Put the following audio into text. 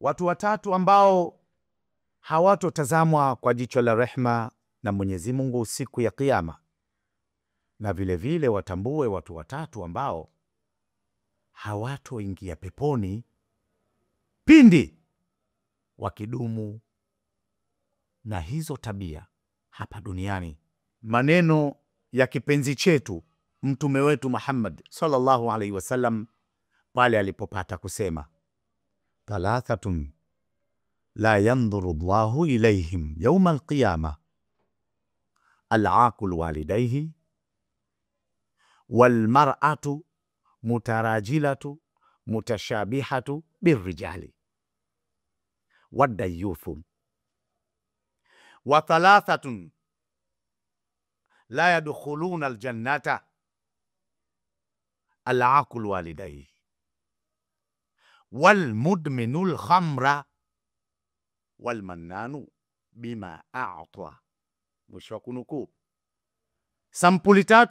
Watu watatu ambao hawatotazamwa kwa jicho la rehma na Mwenyezi Mungu siku ya Kiyama, na vile vile watambue watu watatu ambao hawatoingia peponi pindi wakidumu na hizo tabia hapa duniani. Maneno ya kipenzi chetu mtume wetu Muhammad sallallahu alaihi wasallam pale alipopata kusema, thalathatun la yandhuru Allahu ilayhim yawma alqiyama alaqul walidayhi walmar'atu mutarajilatu mutashabihatu birrijali wadayuthu wa thalathatun la yadkhuluna aljannata alaqul walidayhi walmudminul khamra walmannanu bima a'ta. Mwisho wa kunukuu. Sampuli tatu.